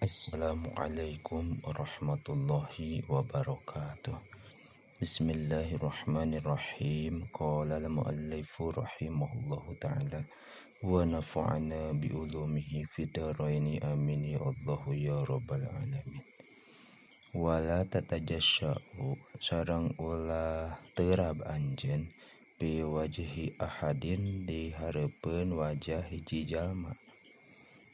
Assalamualaikum warahmatullahi wabarakatuh. Bismillahirrahmanirrahim. Qala al-muallifu rahimahullahu ta'ala wa nafa'ana bi ulumihi fid dharaini, amin ya Allah ya rabbal alamin. Wala tatajassau, sareng ulah terab anjeun, bi wajhi ahadin di hareupeun wajah hiji jalma.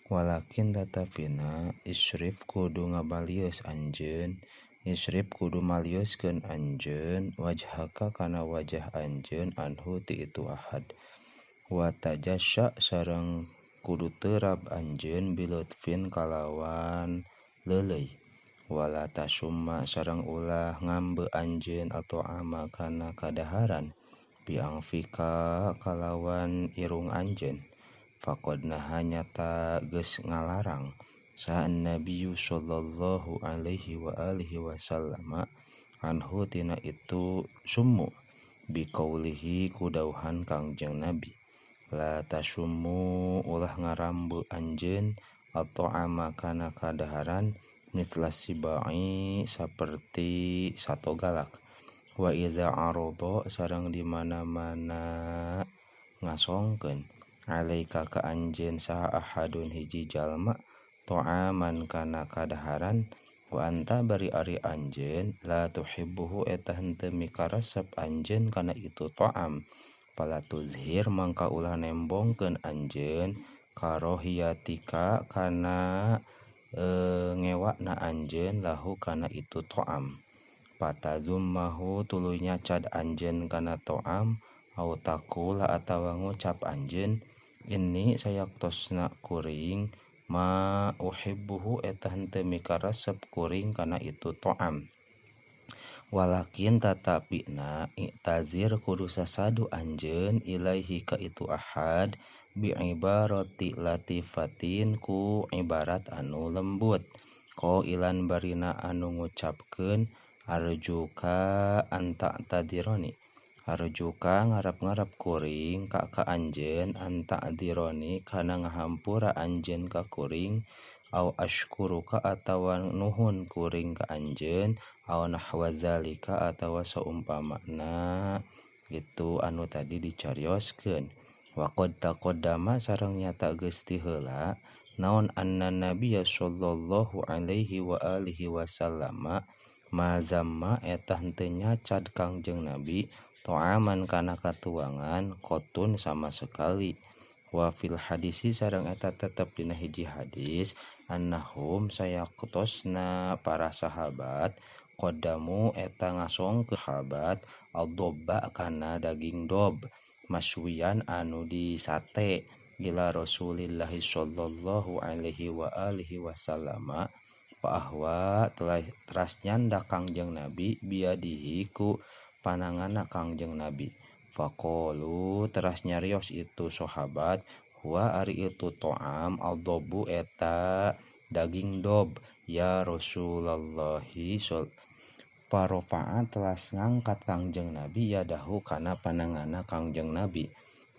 Walakin tatapina isrif kudu ngabalius anjeun, isrif kudu maliuskeun anjeun wajhaka kana wajah anjeun anhu ti itu ahad. Wa tajasya sareng kudu terab anjeun bilutfin kalawan leuleuy. Wala tasumma sareng ulah ngambe anjeun atau ama kana kadaharan biangfika kalawan irung anjeun. Faqad naha nyata geus ngalarang saha Nabi sallallahu alaihi wa alihi wasallam anhu tina itu summu biqaulihi kudauhan Kangjeng Nabi, la tasummu ulah ngarambe anjeun atau ama kana kadaharan mithla sibai saperti sato galak. Wa idza arada sareng di mana-mana ngasongkeun alaika ka anjeun saha ahadun hiji jalma ta'aman kana kadaharan wa anta bari ari anjeun la tuhibbuhu eta henteu mikaresep anjeun kana itu ta'am, fala tuzhir mangka ulah nembongkeun anjeun karohiyatika kana ngewakna anjeun lahu kana itu ta'am, patazummahu tuluy nyacad anjeun kana ta'am, au taqula atawa ngucap anjeun inni sayaktosna kuring ma uhibbuhu eta henteu mikaresep kuring kana itu ta'am. Walakin tatapina i'tazir kudu sasadu anjeun ilaihi ka itu ahad bi ibarati latifatin ku ibarat anu lembut, qailan barina anu ngucapkeun arjuka anta tadironi, arjuka ngarap-ngarap kuring ka ka anjeun anta dironi kana ngahampura anjeun ka kuring, au ashkuruka atawa nuhun kuring ka anjeun, au nahwa zalika atawa saumpamana itu anu tadi dicarioskeun. Wa qad taqaddama sareng nyata geus ti heula naon anna nabiyya sallallahu alaihi wa alihi wasallama mazamma eta henteu nyacad Kangjeng Nabi ta'aman kana katuangan qotun sama sekali. Wa fil hadisi sareng eta tetep dina hiji hadis annahum sayaktosna para sahabat qaddamu eta ngasong ke sahabat ad-dobba kana daging dob maswian anu disate ila Rasulillah sallallahu alaihi wa alihi wasallama, bahwa telah teras nyanda Kangjeng Nabi biadihi ku pananganna Kangjeng Nabi. Faqalu teras nyarios itu sahabat huwa ari itu ta'am al-dobbu eta daging dob ya Rasulullah. Parofa'a telah ngangkat Kangjeng Nabi yadahu kana pananganna Kangjeng Nabi.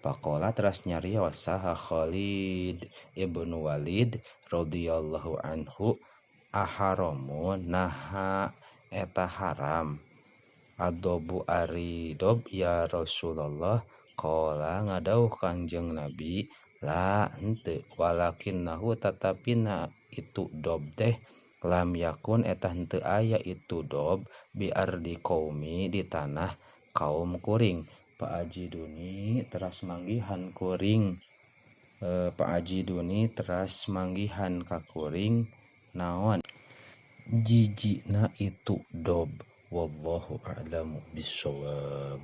Faqala teras nyarios saha Khalid ibnu Walid radhiyallahu anhu aharamun naha eta haram adobu ari dob ya Rasulullah. Qala ngadauh Kangjeng Nabi la henteu, walakinnahu tatapina itu dob teh lam yakun eta henteu aya itu dob bi ardi qaumi di tanah kaum kuring. Pak Ajiduni teras manggihan kuring, Pak Ajiduni teras manggihan ka kuring naon jijina itu dob. Wallahu a'lamu bissawab.